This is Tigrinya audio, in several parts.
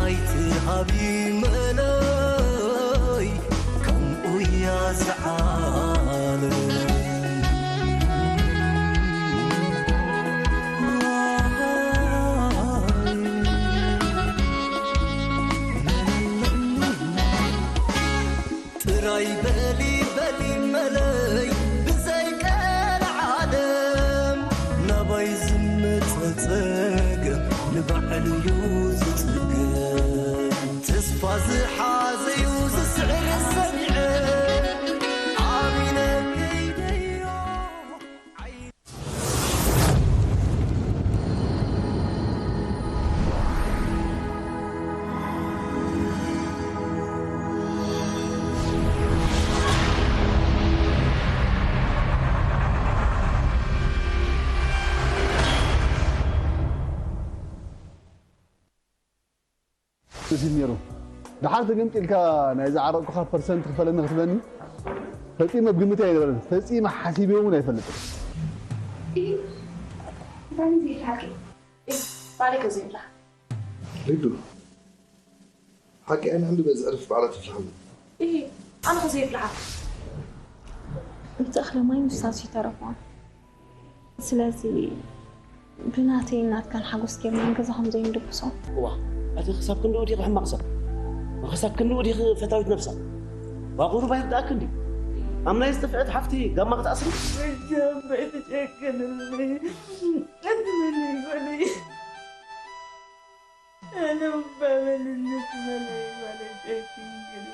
ኣይትሃቢ መለይ ከምኡ እያ ዝዓለም። ጥራይ በሊ በሊ መለይ ብዘይ ቀልዓለም ናባይ ዝመጸ ጸገም ንባዕሉ እዩ ዝጽገም። ተስፋ ዝሓዘዩ ዝስዕር ሰሚዐ ኣሚነ ከይደዮ። እዚ ነይሩ። ደሓር ተገምጢልካ ናይ ዝዓረቕኩኻ ፐርሰንት ክፈለኒ ክትብለኒ ፈጺመ ኣብ ግምተይ ኣይነበረን። ፈጺመ ሓሲበ እውን ኣይፈልጥን። ኢሂ፣ እንታይ እዩ ዘይብልሓቂ? ኢሂ፣ ባዕለይ ከ ዘይብልሓ? ሪዱ፣ ሓቂ ኣይንዕንድበ ዘዕርፍ ባዕላ ትፍልሓሉ። ኢሂ፣ ኣነ ከ ዘይብልሓ? እቲ እኽለ ማይ ምስታስ ይተረፎ። ስለዚ ብናተይን ናትካን ሓጎስ ጌርና ንገዛ ከም ዘይንድግሶ። እዋ፣ ኣቲ ክሳብ ክንድኡ ዲኺ ሕማቕ ሰብ? ክሳብ ክንድኡ ዲኺ ፈታዊት ነብሳ? ዋ ቁሩብ ኣይርድኣክን ድዩ? ኣብ ናይ ዝጠፍአት ሓፍቲ ጋማ ክትኣስሪ? በጃ እምበይ ትጨክንኒ። ኣትመነይ ጓለይ። ኣነ እባ መንነት መለይ ጓለይ ጨኪንክኒ።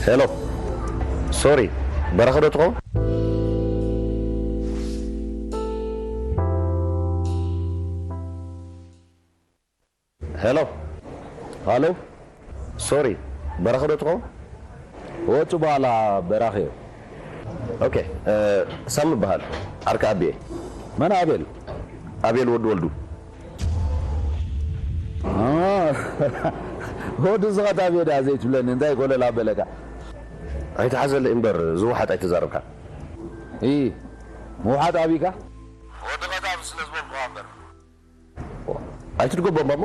ሄሎ ሶሪ በራኺ ዶ ትኸውን? ሄሎ ሃሎ ሶሪ በራኺ ዶ ትኸውን? እወ ጽቡቕ ኣላ በራኺ እየ። ኦኬ ሳሚ እበሃል ዓርኪ ኣቢየ። መን ኣቤል? ኣቤል ወዲ ወልዱ። ወዲ ዝኸት ኣቤል ደኣ ዘይትብለኒ እንታይ ኮለል ኣበለካ? ኣይትሓዘለይ እምበር ዝውሓጥ ኣይተዛረብካን። እይ ምውሓጥ ኣቢካ? ወዲ ኸታብ ስለ ዝበልኩኻ እምበር። ኣይትድገቦም እሞ።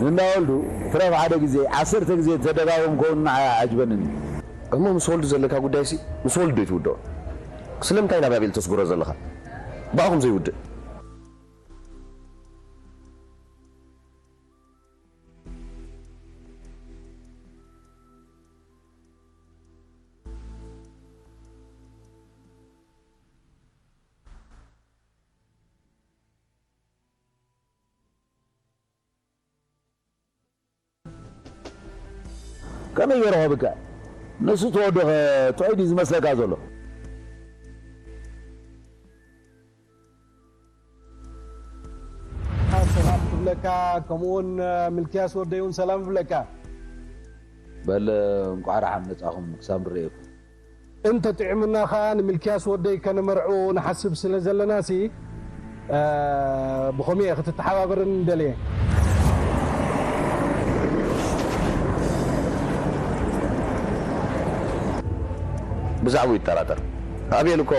ንእንዳ ወልዱ ትረፍ ሓደ ግዜ ዓሰርተ ግዜ ተደጋገምኮ ንዓይ ኣዓጅበንን እዩ። እሞ ምስ ወልዱ ዘለካ ጉዳይሲ ምስ ወልዱ ዶ ኣይትውድኦ? ስለምንታይ ናብ ኣቤል ተስጉሮ ዘለኻ? ብኣኹም ዘይውድእ። ከመይ ገይረ ክብከ? ንሱ ተወዶኸ ጥዑይ ድዩ ዝመስለካ ዘሎ? ሰላም ክብለካ፣ ከምኡውን ሚልክያስ ወደይ እውን ሰላም ክብለካ። በል እንቋዕ ደሓን መጻኹም ክሳብ ንርእየኩም። እንተ ጥዒሙና ኸኣ ንሚልክያስ ወደይ ከነመርዕዎ ንሓስብ ስለ ዘለናሲ፣ ብኸምኡ እየ ክትተሓባበረኒ ደልየ። ብዛዕባኡ ይጠራጠር። ኣቤል እኮ።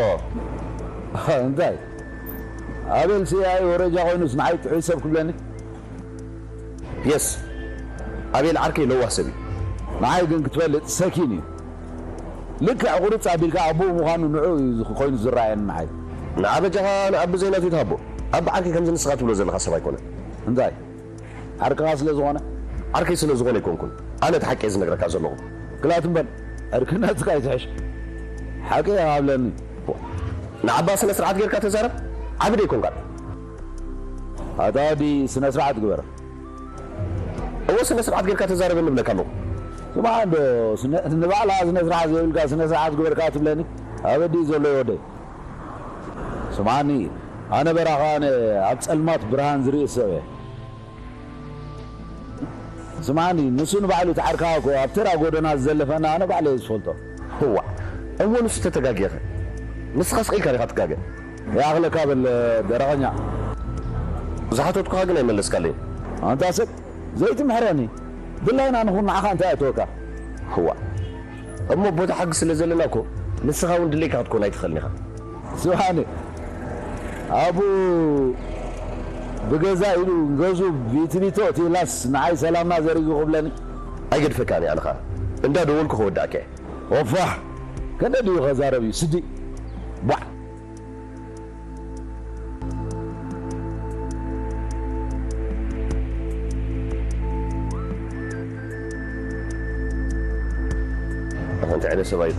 እንታይ? ኣቤል ሲ ኣይ ወረጃ ኮይኑስ ንዓይ ጥዑይ ሰብ ክብለኒ? የስ ኣቤል ዓርከይ ለዋህ ሰብ እዩ። ንዓይ ግን ክትፈልጥ ሰኪን እዩ። ልክዕ ቁርፅ ኣቢልካ ኣቦኡ ምዃኑ ንዑ እዩ ኮይኑ ዝረኣየኒ ንዓይ። ንዓ በጃኻ ንኣቢ ዘይናቱ ይትሃቦ። ኣቢ ዓርከይ ከምዚ ንስኻ ትብሎ ዘለኻ ሰብ ኣይኮነን። እንታይ? ዓርክኻ ስለ ዝኾነ? ዓርከይ ስለ ዝኾነ ኣይኮንኩን። ኣነ እቲ ሓቂ እየ ዝነግረካ ዘለኹ። ግላት እምበር ዕርክነትካ ኣይትሕሽ። ሓቂ ሃብለኒ። ንዓባ ስነ ስርዓት ጌርካ ተዛረብ። ዓቢ ዶ ኣይኮንካን? ኣታ ወዲ ስነ ስርዓት ግበር። እወ ስነ ስርዓት ጌርካ ተዛረበኒ እብለካ ኣለኹ። ስማዕ እንዶ ንባዕላ ስነ ስርዓት ዘይብልካ ስነ ስርዓት ግበርካ ትብለኒ? ኣበዲ ዘሎ ወደይ። ስምዓኒ ኣነ በራኻ ኣነ ኣብ ጸልማት ብርሃን ዝርኢ ሰብ እየ። ስምዓኒ ንሱ ንባዕሉ እቲ ዓርካ እኮ ኣብ ተራ ጎደና ዝዘለፈና ኣነ ባዕለይ እየ ዝፈልጦ። እዋእ እሞ ንሱ ተተጋግየኸ? ንስኻ ስቕ ኢልካ ዲኻ ትጋገ? ይኣኽለካ በል ደረቐኛ። ዝሓተትኩኻ ግን ኣይመለስካለይን። ኣንታ ሰብ ዘይትምሕረኒ ድላይና ንኹን ንዓኻ እንታይ ኣእተወካ? ህዋ፣ እሞ ቦታ ሓቂ ስለ ዘለና እኮ ንስኻ እውን ድሌካ ክትኮን ኣይትኽእልን ኢኻ። ስብሓኒ፣ ኣቡ ብገዛ ኢሉ ገዙ ቢትቢቶ እቲ ኢላስ ንዓይ ሰላምና ዘሪጉ ክብለኒ። ኣይገድፈካን እየ ኣነ ኸኣ። እንዳ ደወልኩ ከወዳእካ እየ። ኦፋሕ፣ ከንደ ድዩ ከዛረብ እዩ ስዲ። ቧዕ። ኣኹ እንታይ ዓይነት ሰብኣይ እዩ?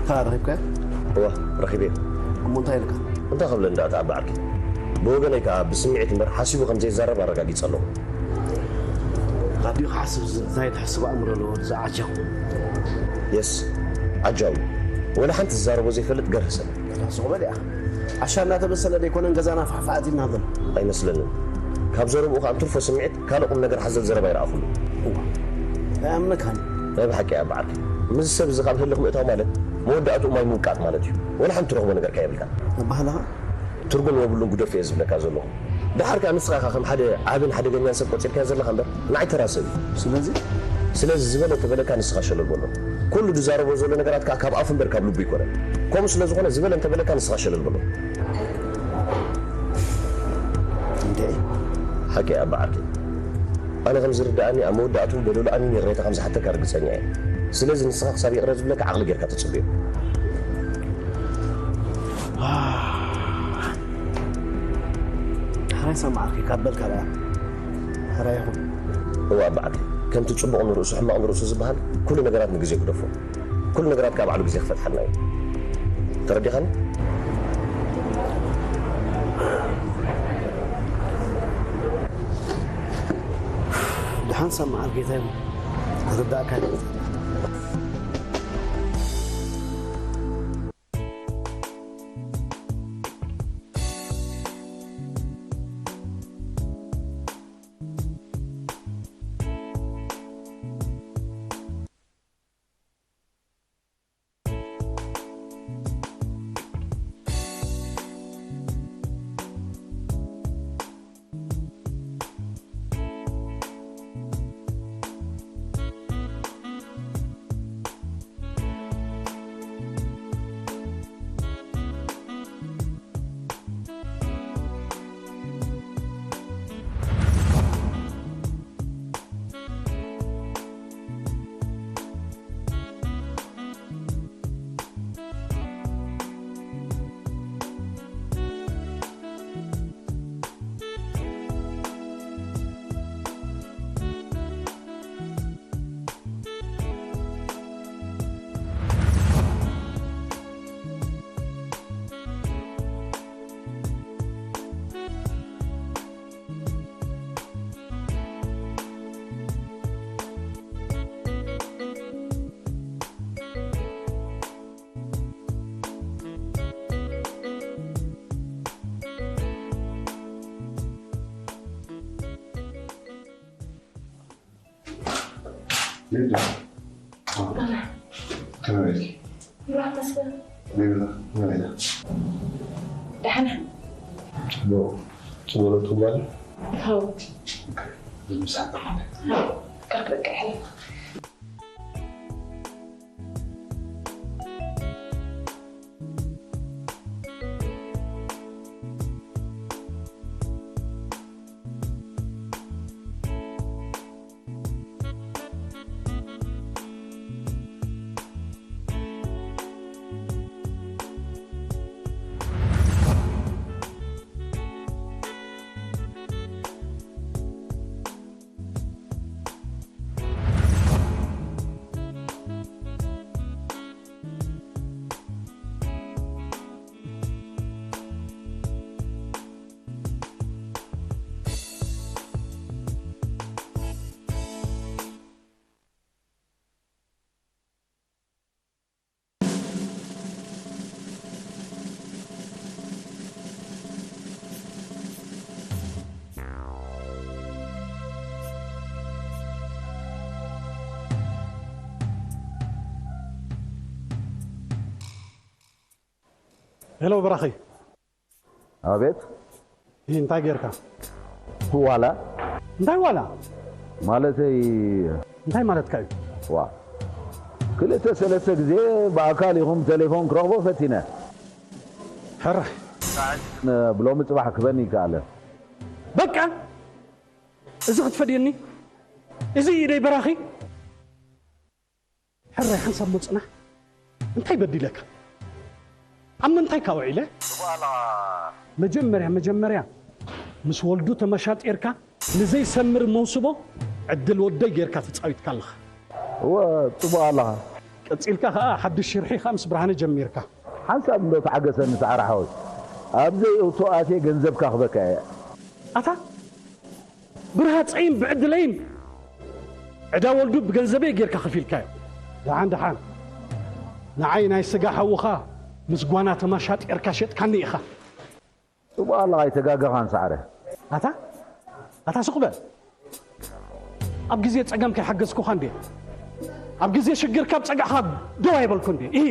ተራ ረኺብካዮ? እወ፣ ረኺበዮ። እሞ እንታይ ኢልካ? እንታይ ክብለኒ ደኣ ተኣባ ዓርኪ? ብወገነይ ከኣ ብስምዒት እምበር ሓሲቡ ከም ዘይዛረብ ኣረጋጊጸ ኣለኹ። ኣዲኡ ክሓስብ ዝ-፣ እንታይ ትሕስብ ኣእምሮ ኣለዎ ዝዓጃው? የስ፣ ዓጃው። ወላ ሓንቲ ዝዛረቦ ዘይፈልጥ ገርህ ሰብ። ሱቕ በል እያ። ዓሻ እናተመሰለ ደይኮነን ገዛና ፋሕፋሕ ኣቲልና ዘሎ? ኣይመስለንን። ካብ ዘረብኡ ከኣ እንትርፎ ስምዒት ካልእ ቁም ነገር ሓዘል ዘረባ ኣይረኣኹሉ። እዋ፣ ኣይኣምነካን። ናይ ብሓቂ እያ በዓል። ምስዚ ሰብ እዚ ካብ ህልኽ ምእታው ማለት መወዳእትኡ ማይ ምውቃጥ ማለት እዩ። ወላ ሓንቲ ትረኽቦ ነገር ከ የብልካን። ኣባህላኻ? ትርጉም የብሉን፣ ግደፎ እየ ዝብለካ ዘለኹ። ደሓር ከኣ ንስኻ ኢኻ ከም ሓደ ዓብን ሓደገኛን ሰብ ቆጺርካዮ ዘለኻ እምበር ንዓይ ተራ ሰብ እዩ። ስለዚ? ስለዚ ዝበለ እንተበለካ ንስኻ ሸለል በሎ። ኩሉ ዝዛረቦ ዘሎ ነገራት ከኣ ካብ ኣፉ እምበር ካብ ልቡ ኣይኮነን። ከምኡ ስለ ዝኾነ ዝበለ እንተበለካ ንስኻ ሸለል በሎ። እንዴ? ሓቂ እያ ኣባ ዓርከይ። ኣነ ከም ዝርድኣኒ ኣብ መወዳእትኡ በደሉ ኣሚኑ ይቕሬታ ከም ዝሓተካ ርግጸኛ እየ። ስለዚ ንስኻ ክሳብ ይቕረ ዝብለካ ዓቕሊ ጌርካ ተጸበዮ። ሕራይ ሰማዕኪ ካብ በልካ ደኣ። ሕራይ ይኹን። እወ ኣባ ዓርከይ፣ ከምቲ ጽቡቕ ንርእሱ ሕማቕ ንርእሱ ዝበሃል ኩሉ ነገራት ንግዜ ግደፎ። ኩሉ ነገራት ካብ ባዕሉ ግዜ ክፈትሓልና እዩ። ተረዲኻኒ? ደሓን ሰማዓል ጌታይ፣ ክርዳእካ እዩ። ሊዱ። ከመይ ኢልኪ? ይብራህ መስገን። ሊዱ፣ ከመይ ኢላ? ደሓና። ዶ፣ ጽበለትኩም ባል? ሃው። ብምሳሕ። ሃው። ካብ በቃ ይሕለፍ። ሄሎ ብራኺ። ኣቤት። ይህ እንታይ ጌርካ? ዋላ እንታይ ዋላ? ማለተይ እንታይ ማለትካ እዩ? ዋ ክልተ ሰለስተ ግዜ ብኣካል ይኹን ብቴሌፎን ክረኽቦ ፈቲነ። ሕራይ ብሎሚ ጽባሕ ክበኒ ይከኣለ። በቃ እዚ ክትፈድየኒ እዚ ኢደይ በራኺ ሕራይ ሓንሳብ ሞጽና እንታይ በዲለካ ኣብ ምንታይ ካብ ውዒለ መጀመርያ መጀመርያ ምስ ወልዱ ተመሻጢርካ ንዘይሰምር መውስቦ ዕድል ወደይ ጌርካ ተጻዊትካ ኣለኻ እወ ጽቡቕ ኣለኻ ቀጺልካ ከኣ ሓድሽ ሽርሒ ከኣ ምስ ብርሃነ ጀሚርካ ሓንሳብ እንዶ ተዓገሰኒ ሰዓረ ሓወይ ኣብ ዘይእቶ ኣትየ ገንዘብካ ክበካ እየ ኣታ ብርሃጸይን ብዕድለይን ዕዳ ወልዱ ብገንዘበይ ጌርካ ከፊልካዮ ደሓን ደሓን ንዓይ ናይ ስጋ ሓውኻ ምስ ጓና ተማሻጢርካ ሸጥካኒ ኢኻ ጽቡቕ ኣለኻ ኣይተጋገኻን ሰዓረ ኣታ ኣታ ስቕ በል ኣብ ግዜ ጸገም ከይሓገዝኩኻ እንዴ ኣብ ግዜ ሽግር ካብ ጸጋዕኻ ደው ኣይበልኩ እንዴ ኢ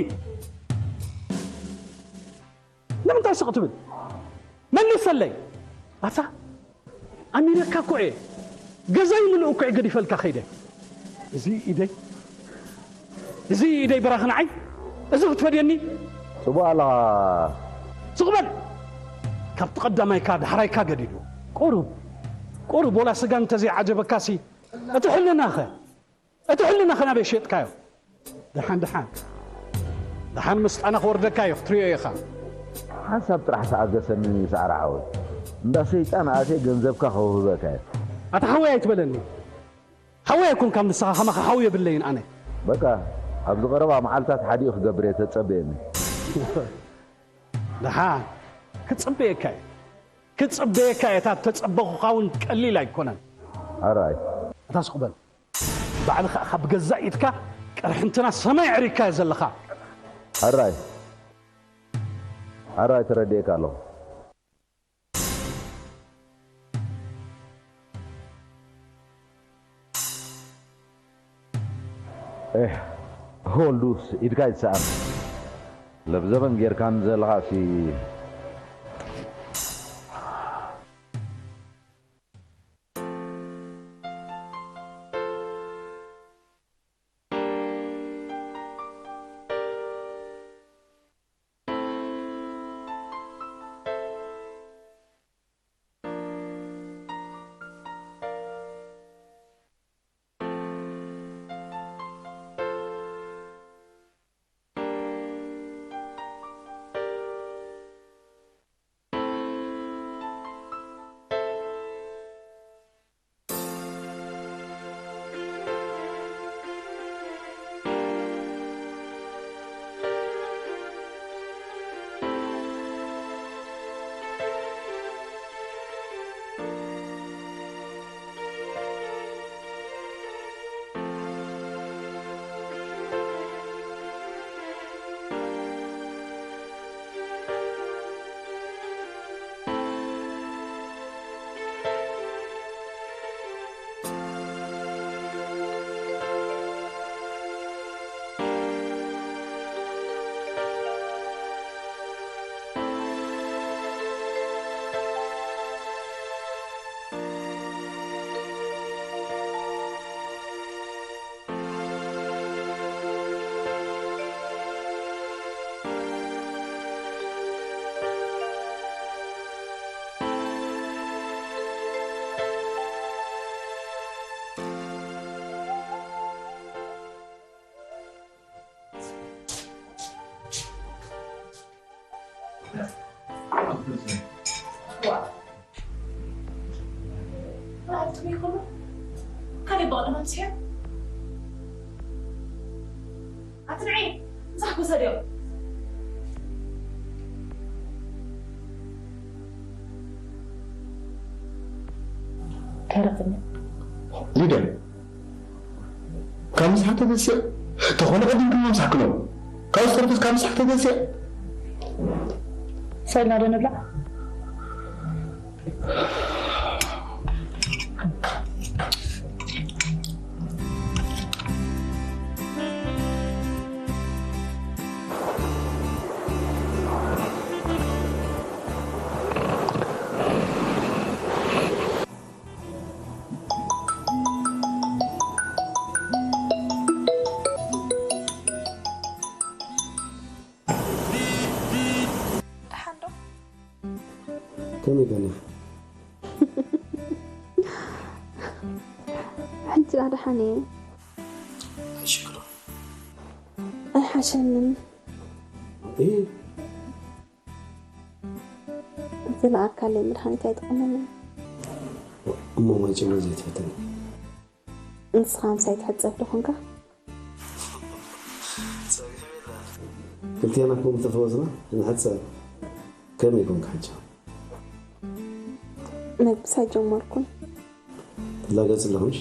ንምንታይ ስቕ ትብል መልሰለይ ኣታ ኣሚነካ እኮ እየ ገዛይ ምሉእ እኮ እየ ገዲፈልካ ከይደ እዚ ኢደይ እዚ ኢደይ ብራኽ ንዓይ እዚ ክትፈድየኒ ጽቡቕ ኣለኻ ስቕ በል ካብቲ ቀዳማይካ ዳሕራይካ ገዲዱ ቁሩብ ቁሩብ ወላ ስጋ እንተዘይዓጀበካሲ እቲ ሕልናኸ እቲ ሕልናኸ ናበይ ሸጥካዮ ደሓን ደሓን ደሓን ምስጣና ክወርደካ እዩ ክትሪኦ ኢኻ ሓንሳብ ጥራሕ ተኣገሰኒ ሰዓረ ሓወይ እንዳ ሰይጣን ኣትየ ገንዘብካ ከውህበካ እየ ኣታ ሓወይ ኣይትበለኒ ሓወይ ኣይኮንካን ንስኻ ከማኻ ሓው የብለይን ኣነ በቃ ኣብዚ ቀረባ መዓልታት ሓዲኡ ክገብር እየ ተጸበየኒ ደሓን ክጽበየካ እየ ክጽበየካ እየ እታ ተጸበኹኻ እውን ቀሊል ኣይኮነን ኣራይ ኣታ ስቕ በል ባዕልኻ ኢኻ ብገዛእ ኢድካ ቅርሕንትና ሰማይ ኣዕሪግካዮ ዘለኻ ኣራይ ኣራይ ተረዲኤካ ኣለኹ ኤህ ወልዱስ ኢድካ ይትሰኣን ለብዘበን ጌርካኒ ዘለኻሲ ካልእ በቕሊ መምስያ ኣትንዒ እዛ ክወሰድዮ ከረቕኒ ሊደን ካብ ምሳሕ ተገዝእ ተኾነ ቅድም ድማ ምሳሕ ክነው ካብ ዝተረፈስ ካብ ምሳሕ ተገዝእ ሰልና ዶ ንብላ ከመይ ገኒኻ? ሕጂ ዳሓን እየ። ኣይሽግሮ። ኣይሓሸንን። እይ ዝለኣካለይ መድሃኒት ኣይጠቕመንን። እሞ ማይ ጭሎ ዘይትፈትኒ? ንስኻ ምሳይ ትሕጸብ ዶ ኾንካ? ክልቴና ኮም ተፈወስና ንሕጸብ። ከመይ ኮንካ ሕጂ? መግብስ ኣይጀመርኩን። ትላገጽ ኣለኹምሽ?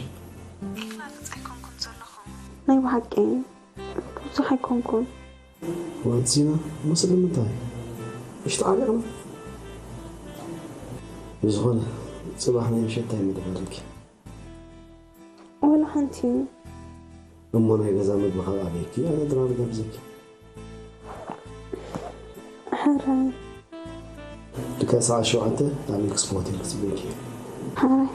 ናይ ብሓቂ ብዙሕ ኣይኮንኩን። ዋንሲና፣ ምስሊ ምንታይ? እሽቲ ዓሊቕና። ብዝኾነ፣ ጽባሕ ናይ ምሸት እንታይ ምግቢ ኣለኪ? ወላ ሓንቲ። እሞ ናይ ገዛ ምግቢ ካብ ኣበይኪ? ኣነ ድራር ጋብዘኪ። ሕራይ። ልክዕ ሰዓት ሸውዓተ ኣብ ኤክስፖ ሆቴል ክጽበየኪ። ሕራይ።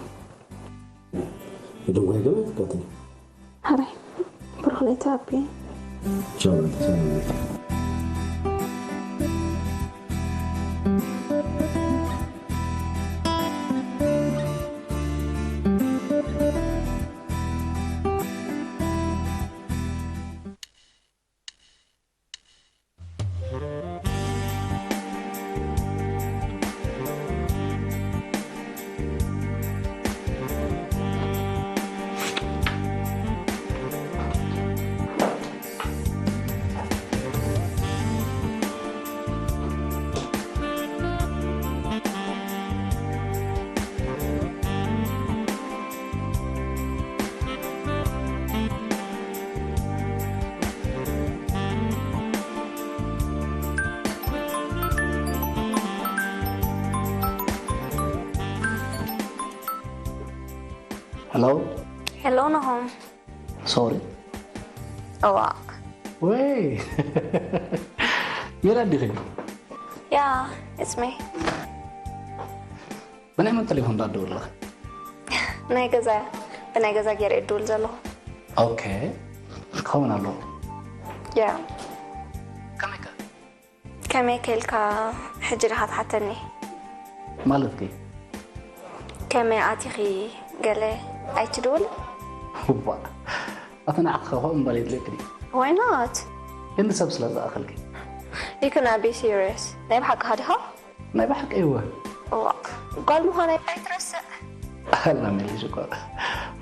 ብድንኳይ ገበያ ትካትኒ። ሕራይ። ብሩኽ ለይቲ ኣቢ። ቻው፣ ሰላም። ሄሎ። ሄሎ ናሆም። ሶሪ። እዋ። ወይ፣ ሜላት ዲኺ? ያ፣ it's me። ብናይ መን ቴሌፎን ዳደወለኺ? ናይ ገዛ፣ ብናይ ገዛ ገይረ እድውል ዘለኹ። ኦኬ፣ ክኸውን ኣለዎ። ያ። ከመይ ከ? ከመይ ከ ኢልካ ሕጂ ዲኻ ትሓተኒ? ማለት ከ? ከመይ ኣቲኺ ገለ ኣይትድውል? እባ፣ ኣቲ ንዓኺ ከ ከምኡ ምባል የድልየኪ ድዩ? Why not? ክንዲ ሰብ ስለ ዝኣኸልኪ። You cannot be serious. ናይ ብሓቅኻ ዲኻ? ናይ ብሓቂ እወ። እዋ፣ ጓል ምዃነይ ኣይትረስዕ። ኣላ ሜልሽ እኮ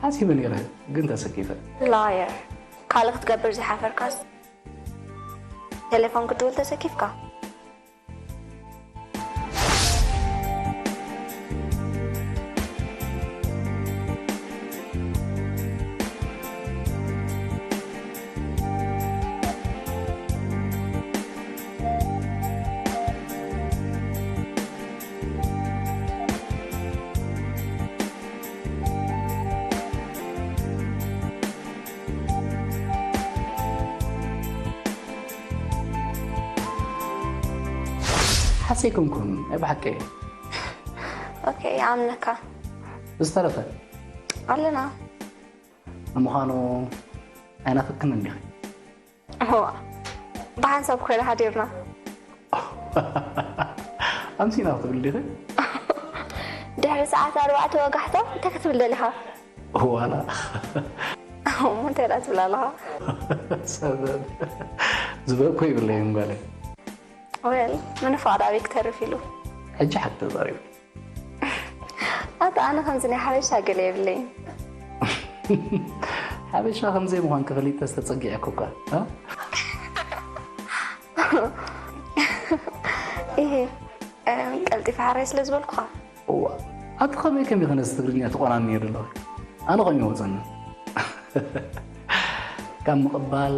ሓሲበ ነይረ፣ ግን ተሰኪፈ። Liar. ካልእ ክትገብር ዘይሓፈርካስ ቴሌፎን ክትድውል ተሰኪፍካ? ሓሰይ ኮንኩን ናይ ብሓቂ። ኦኬ፣ ይኣምነካ። ዝተረፈ ኣለና። ንምዃኑ ኣይናፍቅክን እንዲኺ? እዋ፣ ብሓንሳብ ኮይና ሓዲርና። ኣምሲና ክትብል ዲኺ? ድሕሪ ሰዓት ኣርባዕተ ወጋሕታ እንታይ ክትብል ደሊኻ? ዋላ እሞ እንታይ ደኣ ትብል ኣለኻ? ሰበብ ዝበእኮ ይብለይ እምበለ። ወል፣ ምንፋቕ ደኣ ኣበይ ክተርፍ ኢሉ? ሕጂ ሓቂ ተዛሪቡ። ኣታ ኣነ ከምዚ ናይ ሓበሻ ገለ የብለይን። ሓበሻ ከምዘይ ምዃን ክፈሊጠ ዝተጸጊዐኩ እኳ፣ እ? ይሄ፣ እም፣ ቀልጢፈ ሓራይ ስለ ዝበልኩኻ። እዋ፣ ኣቲ ከመይ ከመይ ከነስ ትግርኛ ትቆናንዮ ደለኺ? ኣነ ቆሚ ወጸኒ። ካብ ምቕባል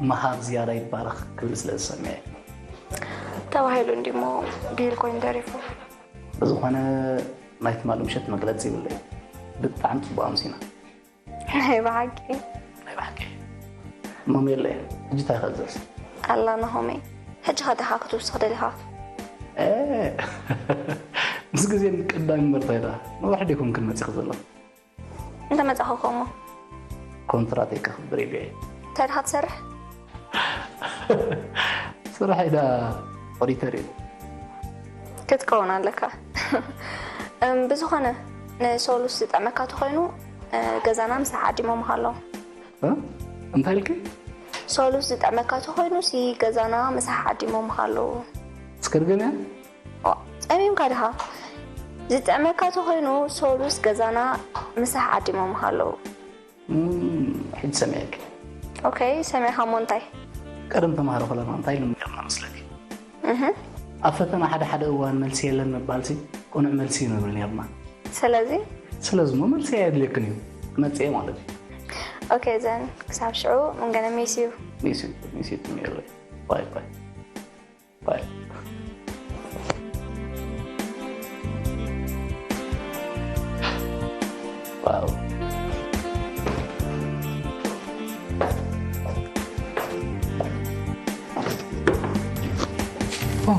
ምሃብ ዝያዳ ይባረኽ ክብል ስለ ዝሰምዐ። ተባሂሉ እንዲሞ ብሂል ኮይኑ ተሪፉ። ብዝኾነ ናይ ትማሊ ምሸት መግለጺ ይብለይ። ብጣዕሚ ጽቡቕ ኣምሲና። ናይ ብሓቂ። ናይ ብሓቂ። እሞ ሜለ፣ ሕጂ እንታይ ከዘዝ? ኣላ ናሆመይ፣ ሕጂ ከ ደሓ ክትውስኽ ደሊኻ? ኤ፣ ምስ ግዜ ቀዳሚ መርታይ ደኣ። ነዋሕ ዲኹም ክንመጺኺ ዘለኹ? እንተ መጻኹ ከሞ? ኮንትራተይ ከኽብር ኢሉ እየ። እንታይ ደኻ ትሰርሕ? ስራሐይ ደኣ ኦዲተር እዩ። ክትከውን ኣለካ። እም፣ ብዝኾነ ንሶሉስ ዝጠመካ ተኾይኑ፣ እ፣ ገዛና ምሳሕ ዓዲሞም ኣለዉ። እ? እንታይ ኢልኪ? ሶሉስ ዝጠመካ ተኾይኑ ሲ ገዛና ምሳሕ ዓዲሞም ኣለዉ። ትስከርገም እያ? ዋ፣ ጸሚምካ ድኻ? ዝጠመካ ተኾይኑ ሶሉስ ገዛና ምሳሕ ዓዲሞም ኣለዉ። እም፣ ሕጂ ሰሚዐኪ። ኦኬ፣ ሰሚዕካ እሞ እንታይ? ቀደም ተማሃሮ ከለና እንታይ ኢሎም ነርና መስለኪ? እህ። ኣብ ፈተና ሓደ ሓደ እዋን መልሲ የለን ምባልሲ ቅኑዕ መልሲ እዩ ንብል ነርና። ስለዚ? ስለዚ እሞ መልሲ ኣየድልየክን እዩ። ክመጽእ እየ ማለት እዩ። ኦኬ፣ ዘን ክሳብ ሽዑ I'm gonna miss you። ሚስ ዩ፣ ሚስ ዩ ትሜሪ። ባይ ባይ። ባይ። ዋው። ኦ።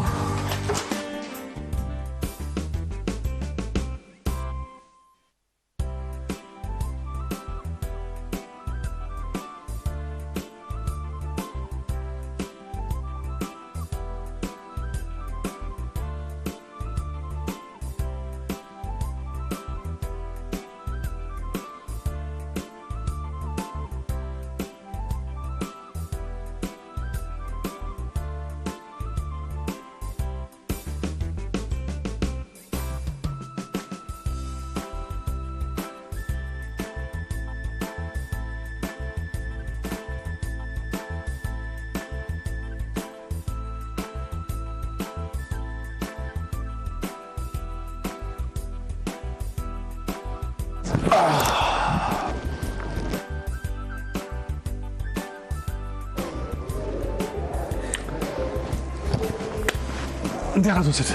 እንታይ ኢኻ ትወስድ?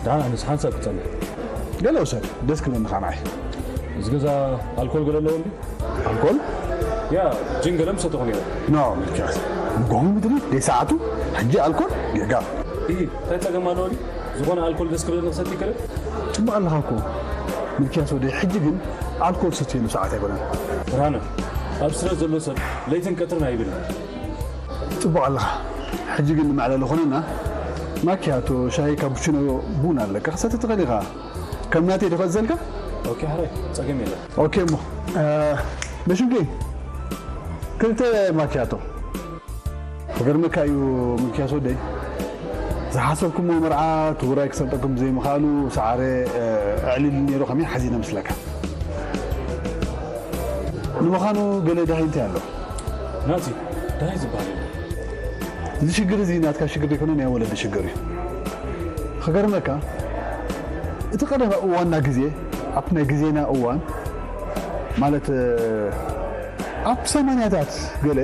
ደሓን፣ ኣነስ ሓንሳብ ክጸንሕ። ገለ ውሰድ፣ ደስ ክብለኒ ኸዓ ንዓይ። እዚ ገዛ ኣልኮል ገለ ኣለዎ እንዲ? ኣልኮል? ያ፣ ጅን ገለ ምሰተኹ ነይረ። ኖ፣ ሚልክያስ። ንጎሆ ምድሪ፣ ደይ ሰዓቱ፣ ሕጂ ኣልኮል? ጌጋ። ኢሂ፣ እንታይ ጸገም ኣለዎ ድዩ? ዝኾነ ኣልኮል ደስ ክብለኒ ክሰቲ ይክእል? ጽቡቕ ኣለኻ እኮ። ሚልክያስ ወደይ፣ ሕጂ ግን ኣልኮል ሰትየሉ ሰዓት ኣይኮነን። ብርሃነ፣ ኣብ ስረ ዘሎ ሰብ ለይትን ቀትርን ኣይብልን። ጽቡቕ ኣለኻ። ሕጂ ግን ንመዕለሊ ኾነና ማኪያቶ፣ ሻሂ፣ ካፑቺኖ፣ ቡን ኣለካ ክሰቲ ትኽእል ኢኻ። ከም ናተይ ዶ ክእዘልካ? ኦኬ፣ ሕራይ፣ ጸገም የለን። ኦኬ እሞ፣ እ፣ መሽንኪ፣ ክልተ ማኪያቶ። ክገርመካ እዩ ሚልክያስ ወደይ፣ ዝሓሰብኩሞ መርዓ እቲ ውራይ ክሰልጠኩም ዘይምኽኣሉ ሰዓረ፣ እ፣ ኣዕሊሉ ነይሩ ከመይ ሓዚነ መስለካ? ንምዃኑ ገለ ዳሂ እንታይ ኣሎ? ናቲ፣ ዳሂ ዝበሃል የለን። እዚ ሽግር እዚ ናትካ ሽግር ዘይኮነ ናይ ወለዲ ሽግር እዩ። ክገርመካ፣ እቲ ቀደም ኣብ እዋንና ግዜ፣ ኣብቲ ናይ ግዜና እዋን፣ ማለት፣ እ፣ ኣብ ሰማንያታት ገለ፣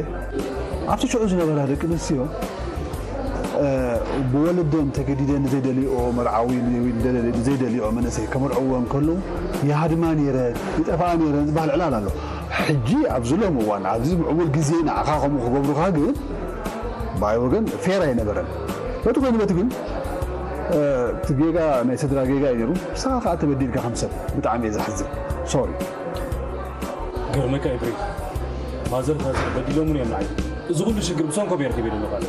ኣብቲ ሽዑ ዝነበራ ደቂ ኣንስትዮ፣ እ፣ ብወለደን ተገዲደን ንዘይደልይኦ መርዓዊ፣ ንዘይደልይኦ መንእሰይ ከመርዕዎ እንከለዉ፣ ይሃድማ ነይረን፣ ይጠፍኣ ነይረን ዝበሃል ዕላል ኣሎ። ሕጂ ኣብዚ ሎሚ እዋን፣ ኣብዚ ምዕቡል ግዜ ንዓኻ ከምኡ ክገብሩኻ ግን፣ ብኣይ ወገን ፌር ኣይነበረን። በቲ ኮይኑ በቲ ግን፣ እ፣ እቲ ጌጋ ናይ ስድራ ጌጋ እዩ ነይሩ። ንስኻ ከኣ ተበዲልካ ከም ሰብ። ብጣዕሚ እየ ዝሓዝን። ሶሪ። ገርመካ ኤፍሬም፣ ማዘር ፋዘር በዲሎሙን እዮም ንዓይ። እዚ ኩሉ ሽግር ብሰንኮም እየ ረኺበ ዘለኹ ኣነ።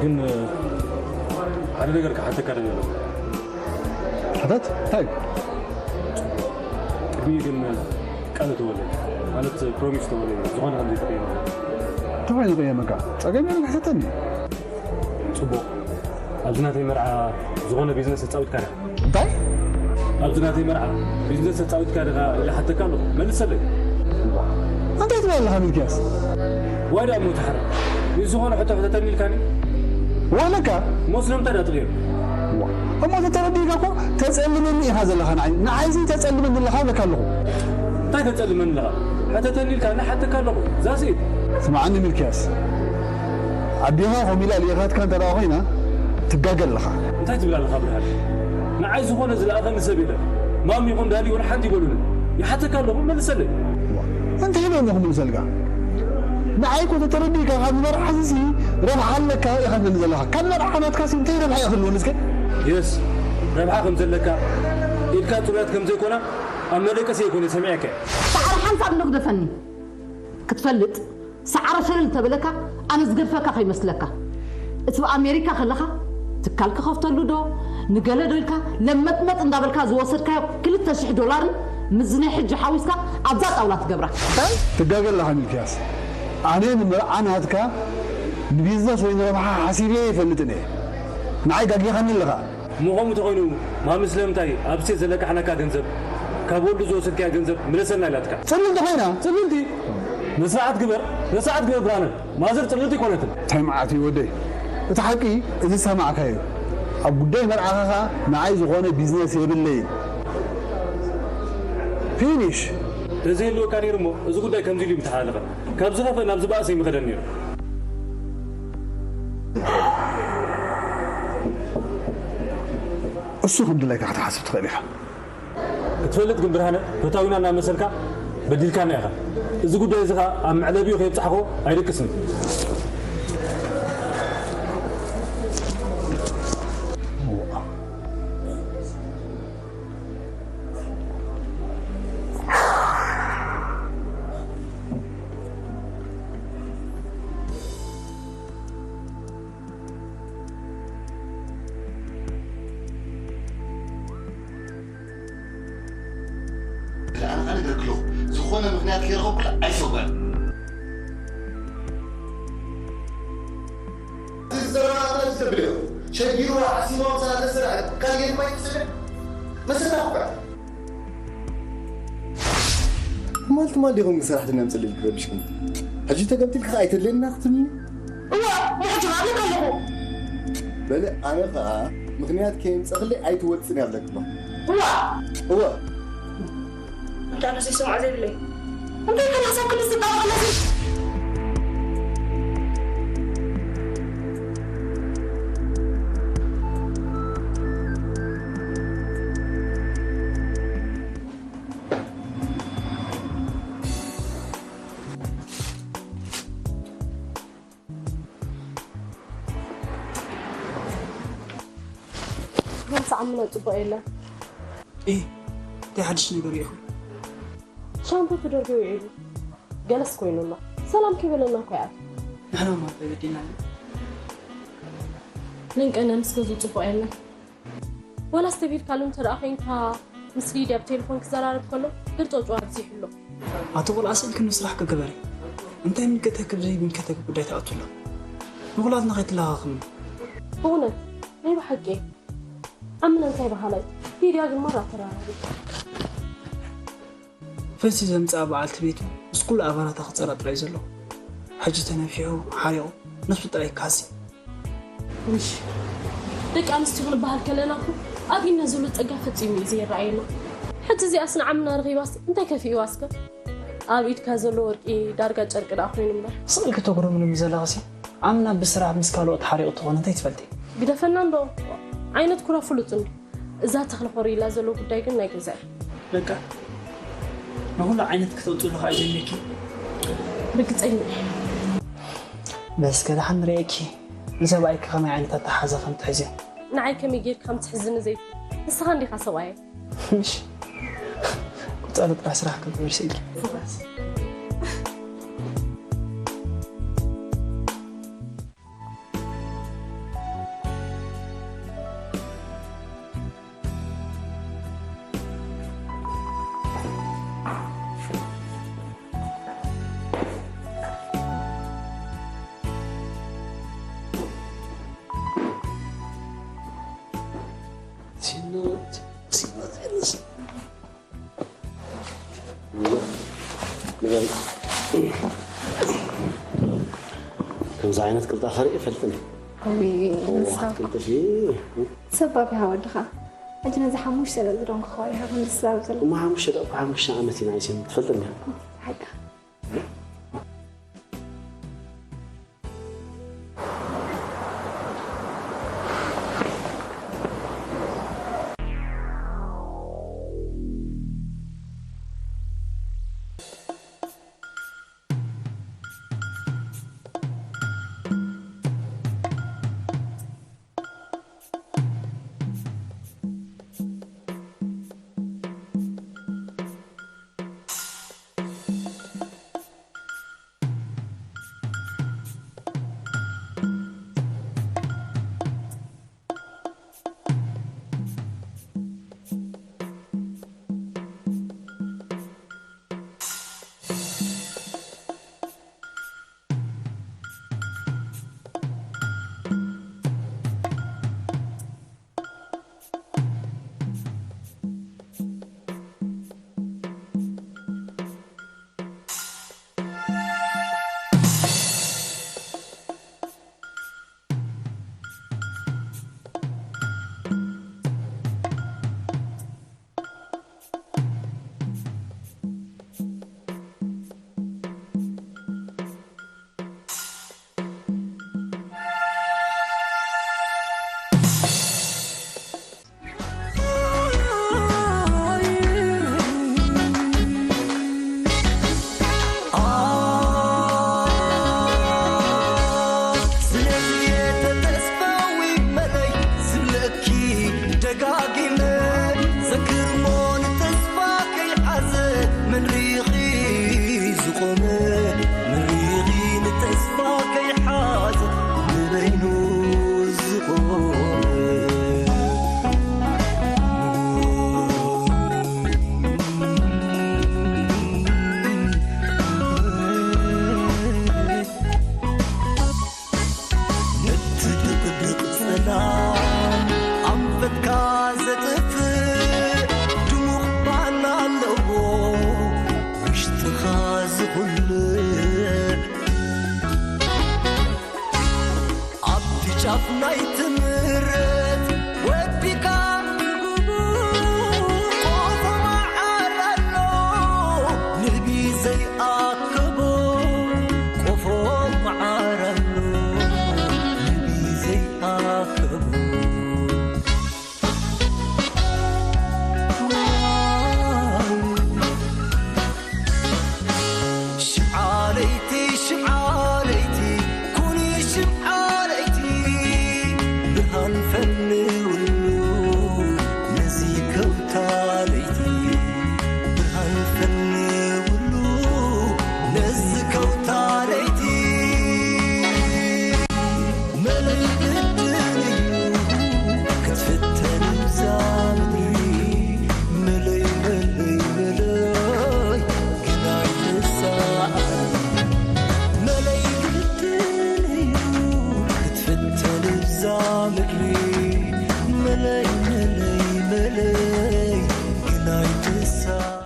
ግን፣ እ፣ ሓደ ነገር ክሓተካ ደልየ ኣለኹ። ሕተት? እንታይ እዩ? ቅድሚኡ ግን ቃል ተወለይ፣ ማለት ፕሮሚስ ተወለይ፣ ዝኾነ ከም ዘይተቀየመ። እንታይ ኮይኑ ዝቀየመካ? ጸገም የለን፣ ሕተተኒ። ጽቡቕ። ኣብዚ ናተይ መርዓ ዝኾነ ቢዝነስ ተጻዊትካ ዲኻ? እንታይ? ኣብዚ ናተይ መርዓ ቢዝነስ ተጻዊትካ ዲኻ ኢለ ሓተካ ኣለኹ። መልሰለይ። እንታይ ትብል ኣለኻ ሚልክያስ? ዋይ ደኣ እሞ ተሓረ። ንዝኾነ ሕቶ ሕተተኒ ኢልካኒ? ዋለካ? እሞ ስለምንታይ ደኣ ትቕየር? ዋ፣ እሞ ተተረዲእካ እኮ ተጸልመኒ ኢኻ ዘለኻ ንዓይ። ንዓይሲ ተጸልመኒ ኣለኻ እብለካ ኣለኹ። እንታይ ተጸልመኒ ኣለኻ? ሕተተኒ ኢልካ ንሓተካ ኣለኹ። ዛሲት። ስምዓኒ ሚልክያስ። ኣዴኻ ከምኡ ኢላ ልኢኻትካ እንተ ደኣ ኮይና፣ ትጋገ ኣለኻ። እንታይ ትብል ኣለኻ ብርሃን? ንዓይ ዝኾነ ዝለኣኸኒ ሰብ የለን። ማሚ ይኹን ዳዲ እውን ሓንቲ ይበሉኒ። ይሓተካ ኣለኹ፣ መልሰለይ። ዋ፣ እንታይ ኢለ እሞ ክምልሰልካ? ንዓይ እኮ ተተረዲእካ ካብ መርዓሲሲ ረብሓ ኣለካ ኢኻ ትብለኒ ዘለኻ። ካብ መርዓ ናትካሲ እንታይ ረብሓ እዩ ክህልወኒ እስከ? የስ፣ ረብሓ ከም ዘለካ ኢድካ ጽሩያት ከም ዘይኮና ኣብ መደቀሲ ኣይኮነ ሰሚዐካ። ሳዕሪ ሓንሳብ እንዶ ግደፈኒ። ክትፈልጥ፣ ሳዕሪ ሸለል ተበለካ፣ ኣነ ዝገድፈካ ከይመስለካ። እቲ ኣብ ኣሜሪካ ከለኻ፣ ትካል ክኸፍተሉ ዶ ንገለ ዶ ኢልካ ለመጥመጥ እንዳበልካ ዝወሰድካዮ ክልተ ሽሕ ዶላርን ምስዚ ናይ ሕጂ ሓዊስካ ኣብዛ ጣውላ ትገብራ። ትጋገ ኣለኻ ሚልክያስ። ኣነ ንምርዓ ናትካ ንቢዝነስ ወይ ንረብሓ ሓሲበ ይፈልጥን እየ። ንዓይ ጋጊኻኒ ኣለኻ። እሞ ከምኡ ተኾይኑ ማሚ ስለምንታይ ኣብ ስቴት ዘለቃሕናካ ገንዘብ ካብ ወዱ ዝወሰድካዮ ገንዘብ ምለሰልና ኢላትካ? ጽልልቲ ኮይና ጽልልቲ። ንስርዓት ግበር ንስርዓት ግበር ብርሃነ። ማዘር ጽልልቲ ኣይኮነትን። እንታይ መዓት እዩ ወደይ? እቲ ሓቂ እዚ ዝሰማዕካዮ ኣብ ጉዳይ መርዓኻ ኸኣ ንዓይ ዝኾነ ቢዝነስ የብለይን። ፊኒሽ። ተዘይህልወካ ነይሩ እሞ እዚ ጉዳይ ከምዚ ኢሉ እዩ ምተሓላለፈ። ካብ ዝኸፍእ ናብ ዝበኣሰ ይምኸደን ነይሩ። እሱ ከም ድላይካ ክትሓስብ ትኽእል ኢኻ። ክትፈልጥ ግን ብርሃነ ፈታዊና እናመሰልካ በዲልካና ኢኻ። እዚ ጉዳይ እዚ ኸኣ ኣብ መዕለቢኡ ከይብጻሕኮ ኣይደቅስን። ኣነ ኣነ ደርክሎ ዝኾነ ምኽንያት ከይረኸብኩላ ኣይሰጓን። ዝዘራና ዝተብልዮ ሸጊሩ ዓሲሞ ምሳና ተሰርሐ ካልጌት ማይ ተሰደ መሰና ኩባ ትማል ትማል ዲኹም ግን ሰራሕተኛ ምጽልል ክረብሽኩም። ሕጂ ተገምጢልካ ኣይተድልየና ክትብልኒ? እዋ፣ ንሕጂ ከኣ ኣለኹ። በለ፣ ኣነ ከኣ ምኽንያት ከየምጸኽለይ ኣይትወጽን እያ ብለክሎ። እዋ። እዋ። እንታይ ነዚ ስምዖ ዘይብለይ? እንታይ ከናሳብ ክንዲ ዝጣበቕ ነዚ? ግን ሰዓምና ጽቡቕ የለን። ኢ፣ እንታይ ሓድሽ ነገር እዩ? ሻምፖ ተደርጎ ውዒሉ። ገለስ ኮይኑ ኣሎ። ሰላም ከይበለና እኮ ይኣቱ። ንሕና እማ እንታይ በዲልና? ንንቀነ ምስ ገዝኡ ጽቡቕ የለን። ዋላስ ተቢልካሉ እንተ ደኣ ኾይንካ፣ ምስ ሊድያ ብቴሌፎን ክዘራረብ ከሎ፣ ግርጨጭዋ ኣብዚሑ ኣሎ። ኣቶ ቆልዓ ስእልክኒ ስራሕኪ ግበሪ። እንታይ ይምልከተኪ ብዘይምልከተኪ ጉዳይ ትኣቱ ኣሎ። ንኹላትና ከይትለኻኽሚ። ብእውነት፣ ናይ ብሓቂ። ዓምና እንታይ በሃላይ? ሊድያ ግን ማራ ተራራቢ። ፈልሲ ዘምጽኣ በዓልቲ ቤቱ ምስ ኩሉ ኣባላታ ክጸራ ጥራይ ዘሎ። ሕጂ ተነፊሑ፣ ሓሪቑ፣ ነብሱ ጥራይ ይካሲ። ውሽ፣ ደቂ ኣንስትዮ ክንበሃል ከለና እኮ ኣብ ኢድና ዘሎ ጸጋ ፈጺሙ እዩ ዘይረኣየና። ሕጂ እዚኣስ ንዓምና ረኺባስ እንታይ ከፊእዋ እስከ? ኣብ ኢድካ ዘሎ ወርቂ ዳርጋ ጨርቂ ደኣ ኮይኑ እምበር። ስቕ ኢልኪ ተጉርምርሚ ዘለኺሲ፣ ዓምና ብስራሕ ምስ ካልኦት ሓሪቑ ተኾነ እንታይ ትፈልጢ? ግደፈና እንዶ፣ ዓይነት ኩራ ፍሉጥ እንዶ። እዛ ተኽሊ ኮሪላ ዘሎ ጉዳይ ግን ናይ ገዛ እዩ። በቃ፣ ንኹሉ ዓይነት ክተውፅሉ ከዓ ጀሚርኪ? ርግፀኛ እየ። በስከ ደሓን ንርእየኪ። ንሰብኣይኪ ከመይ ዓይነት ኣተሓሕዛ ከም ትሕዝዮ? ንዓይ ከመይ ጌርካ ከም ትሕዝኒ ዘይትብል ንስኻ እንዲኻ ሰብኣየይ። ምሽ? ቁፃሉ ጥራሕ ስራሕ ክገብር ስኢልኪ። ከምዚ ዓይነት ቅልጣፈ ርኢ ይፈልጥን። እዊ፣ እዋ፣ ንስኻ ክትቅልጥፊ። ሰብ ኣቢኻ ወድኻ። ሕጂ ነዚ ሓሙሽተ ደቂ ዶ እንክኸውን ኢኻ ከም ደስ ዝዛረብ ዘሎ? እሞ ሓሙሽተ ደቂ ሓሙሽተ ዓመት ኢና ኣይሰም ትፈልጥን እያ። ሓቂ። ዝኹልዕ ኣብቲ ጫፍ ናይ ትምረት ወዲካ ቆፎ መዓር ኣሎ ንቢ ዘይኣከቦ ቆፎ መዓር ኣሎ ንቢ ዘይኣከቦ ሽምዓ ለይቲ ሽምዓ ለይቲ ኩኒ ሽምዓ ለይቲ ብርሃን ፈንውሉ ነዚ ከውታ ለይቲ ብርሃን ፈንውሉ ነዚ ከውታ ለይቲ መለይ ግድን እዩ ክትፍተን እዛ ምድሪ መለይ መለይ መለይ ግና ይትሳእ መለይ ግድን እዩ ክትፍተን እዛ ምድሪ